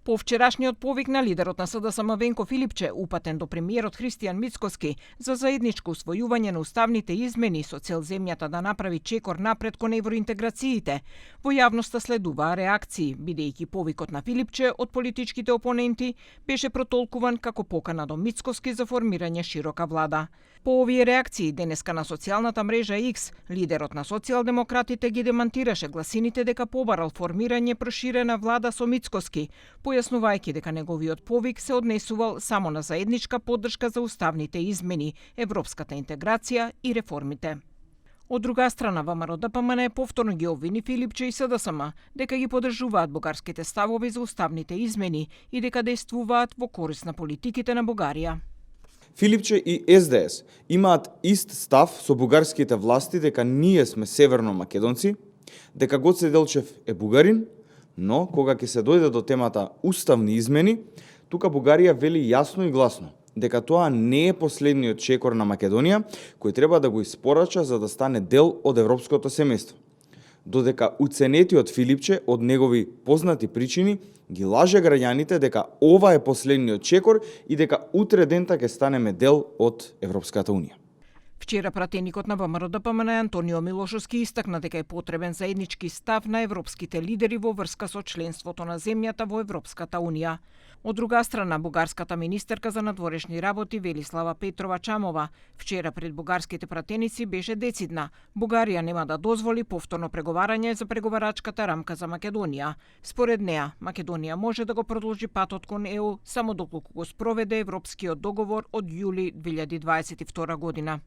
По вчерашниот повик на лидерот на СДСМ Венко Филипче, упатен до премиерот Христијан Мицкоски за заедничко усвојување на уставните измени со цел земјата да направи чекор напред кон евроинтеграциите, во јавноста следуваа реакции, бидејќи повикот на Филипче од политичките опоненти беше протолкуван како покана до Мицкоски за формирање широка влада. По овие реакции денеска на социјалната мрежа X, лидерот на социјалдемократите ги демантираше гласините дека побарал формирање проширена влада со Мицкоски, појаснувајќи дека неговиот повик се однесувал само на заедничка поддршка за уставните измени, европската интеграција и реформите. Од друга страна, ВМРО-ДПМН повторно ги обвини Филипче и СДСМ дека ги поддржуваат бугарските ставови за уставните измени и дека действуваат во корист на политиките на Бугарија. Филипче и СДС имаат ист став со бугарските власти дека ние сме северно македонци, дека Гоце Делчев е бугарин, но кога ќе се дојде до темата уставни измени, тука Бугарија вели јасно и гласно дека тоа не е последниот чекор на Македонија кој треба да го испорача за да стане дел од европското семејство. Додека уценетиот Филипче од негови познати причини ги лаже граѓаните дека ова е последниот чекор и дека утре дента ќе станеме дел од Европската унија. Вчера пратеникот на ВМРО-ДПМН Антонио Милошовски истакна дека е потребен заеднички став на европските лидери во врска со членството на земјата во Европската унија. Од друга страна, бугарската министерка за надворешни работи Велислава Петрова Чамова вчера пред бугарските пратеници беше децидна. Бугарија нема да дозволи повторно преговарање за преговарачката рамка за Македонија. Според неа, Македонија може да го продолжи патот кон ЕУ само доколку го спроведе европскиот договор од јули 2022 година.